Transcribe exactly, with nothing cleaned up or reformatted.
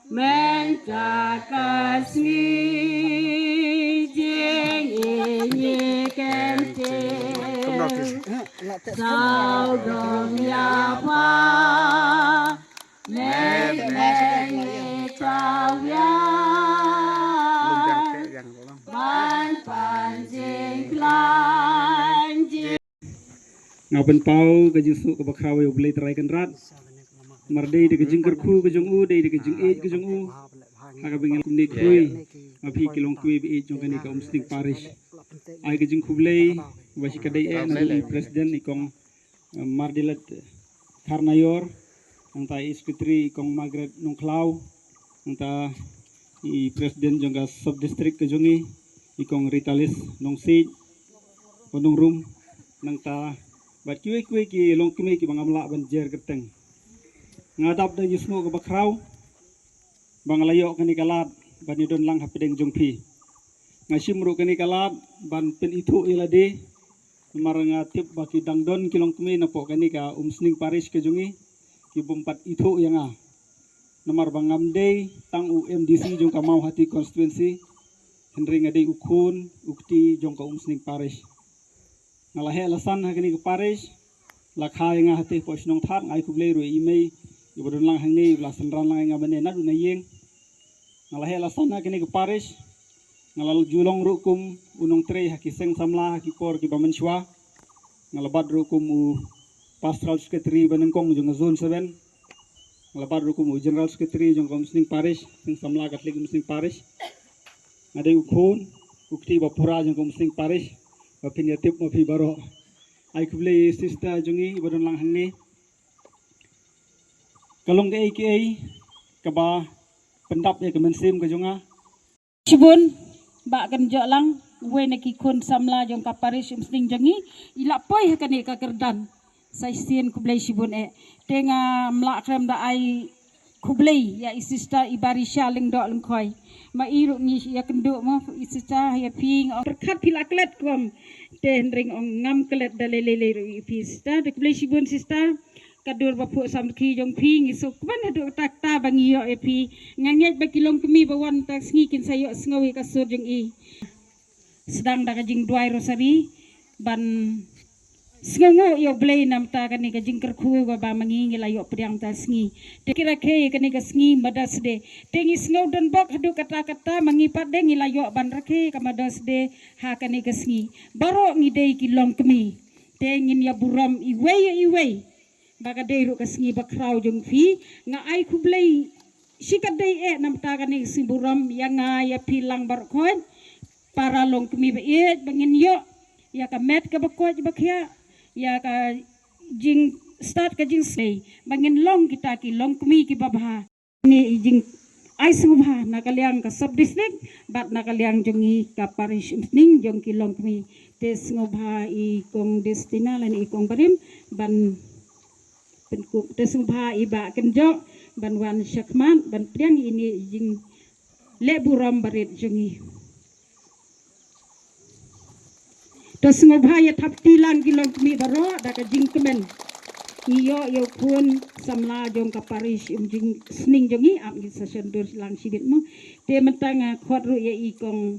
Mynta ka sngi jingïeit kyntien, sawdong ïa pha, mei mei ïa ka wiang, ban pan jingkhlaiñ jing. Nga pynpaw ka jingsngew kaba khraw ïa U Blei Trai Kynrad. Namar dei da ka jingkyrkhu ka jong u, dei da ka jingïeit ka jong u, ha kaba ngi kumne khrui ma phi ki longkmie ba ïeit jong kane ka Umsning Parish. Ai ka jingkhublei ba shi katdei eh na i President, i Kong, eh, Mardilat Kharnaior, nangta i Secretary, i Kong Margaret Nongkhlaw, nangta i President jong ka Sub District ka jong ngi, i Kong Ritalis Nongsiej, Nongrum, nangta bad kiwei kiwei ki longkmie kiba ngam lah ban jer kyrteng. Nga dap da jingsngew kaba khraw ba nga la ïoh kane ka lad ban ïadon lang hapdeng jong phi. Nga shim ruh kane ka lad ban pynithuh ïa lade, namar nga tip ba ki dang don ki longkmie napoh kane ka Umsning Parish ka jong ngi ki bym pat ithuh ïa nga. Namar ba ngam dei tang u M D C jong ka Mawhati constituency, hynrei nga dei u khun u kti jong ka Umsning Parish. Nga la heh la san ha kane ka parish, la kha ïa nga hatei poh shnong Thad. Nga ai khublei ruh ïa i mei iba don lang hangne, iba la synran lang ïa nga mynne naduh na ïing. Nga la heh la san ha kane ka parish. Nga la ju long ruh kum u nongtrei ha ki seng samla ha ki por kiba mynshuwa. Nga la bat ruh kum u Pastoral Secretary ba nyngkong jong ka Zone seven. Nga la bat ruh kum u General Secretary jong ka Umsning Parish, seng samla Katholik Umsning Parish. Nga dei u khun u kti ba pura jong ka Umsning Parish, ba phin ïa tip ma phi baroh. Ai khublei sister jong ngi ba don lang hangne. Ka long kaei kaei kaba pyndap ïa ka mynsiem ka jong nga. Shibun, ba kan jok lang, uwei na ki khun samla jong ka parish Umsning jong ngi, i la poi ha kane ka kyrdan sa shisien. Khublei shibun eh. Te ngam lah khlem da ai khublei ïa i sister i Barisha Lyngdoh Lyngkhoi. Ma i ruh ngi ïa kynduh mo i sister ïa phi, nga ong pyrkhat phi la klet kum. Te hynrei ong ngam klet da lei lei lei ruh ïa phi sister. Te khublei shibun sister. Ka dur ba phuh samrkhie jong phi ngi sngewkmen haduh katta katta ba ngi ïoh ïa phi. Nga ngeit ba ki longkmie ba wan mynta ka sngi kin sa ïohsngew ïa ka sur jong i. Sdang da ka jingduwai rosary ban sngewnguh ïa U Blei namar kane ka jingkyrkhu kaba ma ngi ngi la ïoh pdiang mynta ka sngi. Te ki rakhe ïa kane ka sngi Mother's Day. Te ngi sngew donbok haduh katta katta ma ngi pat de ngi la ïoh ban rakhe ka Mother's Day ha kane ka sngi. Baroh ngi dei ki longkmie. Te ngin ïa burom iwei ïa iwei. Ba ka dei ruh ka sngi ba khraw jong phi, nga ai khublei shi katdei eh namar kane ka sngi burom ïa nga ïa phi lang baroh khoit. Para longkmie ba ïeit ba ngin ïoh ïa ka met kaba koit ba khiah, ïa ka jingstad ka jingslei ba ngin long kita ki longkmie kiba bha. Ni i jing ai sngewbha na ka liang ka sub district bad na ka liang jong ngi ka parish Umsning jong ki longkmie. Te sngewbha i Kong Destina lane i Kong Barim ban pynkup. Te sngewbha i Bah Kynjok ban wan shakhmat ban pdiang ine i jingleh burom barit jong ngi. To sngewbha ïa thap kti lang ki longkmie baroh da ka jingkmen. Ngi ïoh ïa u khun samla jong ka parish Umsning jong ngi, ap ngi sa shon dur lang shibit mo. Te mynta nga khot ruh ïa i Kong